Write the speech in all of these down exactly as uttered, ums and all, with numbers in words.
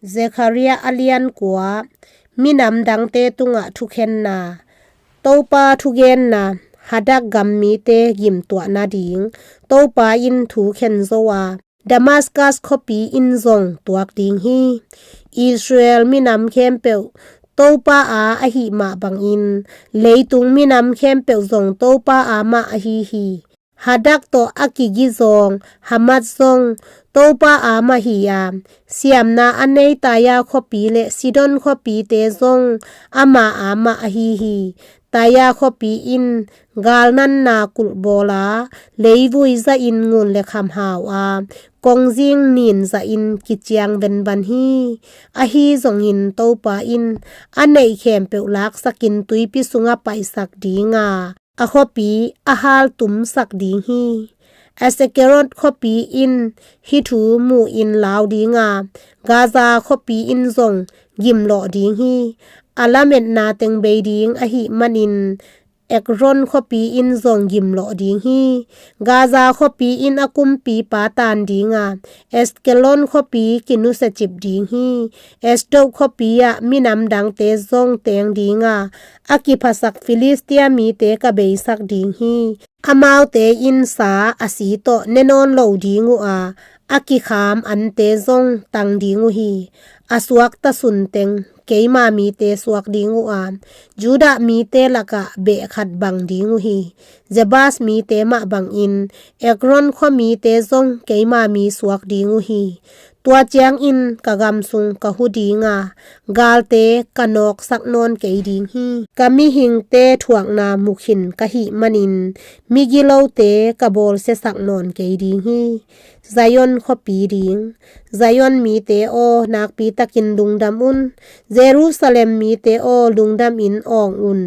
Zekhariah a lian kua. Minam dangte tungah thukhenna. Topa thugenna. Hadak gam mite gimtuah nading Topa in thu khen zo a, Damaskas khuapi in zong tuak ding hi. Israel minam khempeuh Topa a ahih mah bangin leitung minam khempeuh zong Topa a mah ahi hi. Hadak tawh a kigizawng Hamat zong Topa a mah hi a, siamna a nei Taya khuapi le Sidon khuapite zong ama a mah ahi hi. Taya khuapi in galnanna kulh bawl a, leivui zahin ngun le kham hau a, kongzing nin zahin kiciang venvan hi. Ahi zongin Topa in a neih khempeuh laksakin tuipi sungah paihsak ding a, a khuapi a haltumsak ding hi. Askeron khuapi in hih thu mu-in lau ding a, Gaza khuapi in zong gimlawh ding hi. A lametna teng bei ding ahih manin Ekron khuapi in zong gimlawh ding hi. Gaza khuapi in a kumpipa tan ding a, Askelon khuapi kinusiacip ding hi. Asdod khuapi ah minam dangte zong teng ding a, a kiphasak Filistia mite ka beisak ding hi. Amaute in sa a si tawh ne nawn lo ding uh a, a kikham ante zong tang ding uh hi. A suakta sunteng keima mite suak ding uh a, Judah mite lakah beh khat bang ding uh hi. Jebus mite mah bangin Ekron khua mite zong keima mi suak ding uh hi. Tua ciangin ka gam sung ka hu ding a, galte ka nawksak nawn kei ding hi. Ka mihingte thuakna mukhin ka hih manin migilote ka bawlsiasak nawn kei ding hi. Zion khuapi ding. Zion mite aw, nakpi takin lungdam un. Jerusalem mite aw, lungdamin awng un.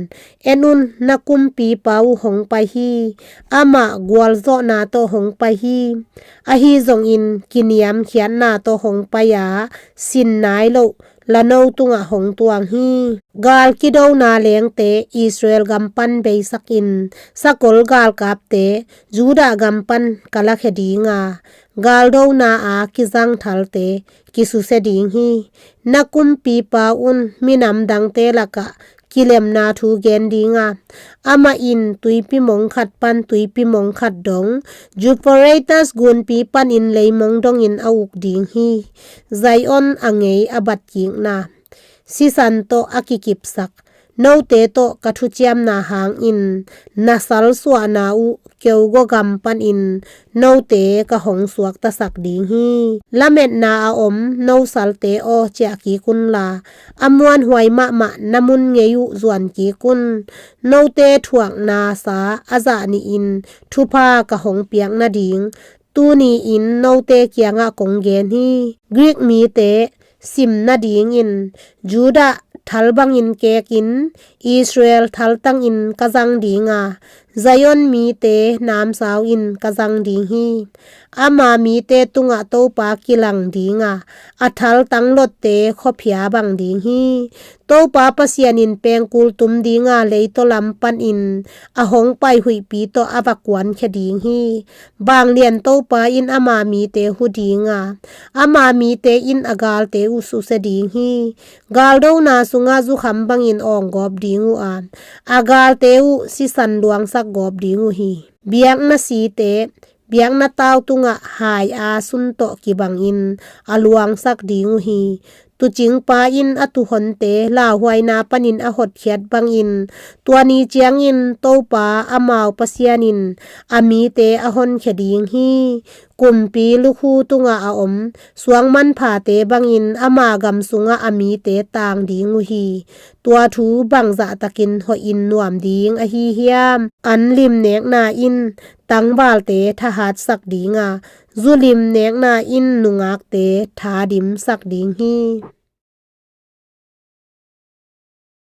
En un, na kumpipa uh hong pai hi. Amah gualzawhna tawh hong pai hi. Ahi zongin kiniamkhiatna tawh hong pai a, sin nai loh lano tungah hong tuang hi. Gal kidona lengte Israel gam pan beisakin, sakol galkapte Judah gam pan ka lakhia ding a, galdona a kizang thalte kisusia ding hi. Na kumpipa un minam dangte lakah kilemna thu gen ding a, amah in tuipi mong khat pan tuipi mong khat dong, Euphrates gunpi panin leimong dongin a uk ding hi. Zion a ngei a batkikna. Sisan tawh a kikipsak. Note tawh ka thuciamna hangin na salsuahna uh keugaw gam panin note ka hong suaktasak ding hi. Lametna a om nosalte aw, ciah kik unla, a muanhuai mahmah na mun ngei uh zuan kik un. Note thuakna sa a zah nihin thupha ka hong piak nading tuni-in note kiangah kong gen hi. Greek mite sim nadingin Judah thal bangin kekin Israel thaltangin ka zang ding a, Zion mite namsau in ka zang ding hi. Ama mite tungah Topa kilang ding a, a thaltang lotte khuaphia bang ding hi. Topa Pasian in pengkul tum ding a, leitaw lam panin a hong pai huihpi tawh a va kuankhia ding hi. Vanglian Topa in ama mite hu ding a, ama mite in a galte uh susia ding hi. Galdona sungah zukham bangin awng gawp ding uh a, a galte uh sisan luangsak gawp ding uh hi. Biakna site biakna tau tungah hai-a sun tawh kibangin a luangsak ding uh hi. Tuucingpa in a tuuhonte lauhuaina panin a hotkhiat bangin, tua ni ciangin Topa amau Pasian in a mite a honkhia ding hi. Kumpi lukhu tungah a om suangmanphate bangin ama gam sungah a mite tang ding uh hi. Tua thu bangzahtakin hoihin nuam ding ahi hiam? An limnekna in tangvalte thahatsak ding a, zu limnekna in nungakte thadimsak ding hi.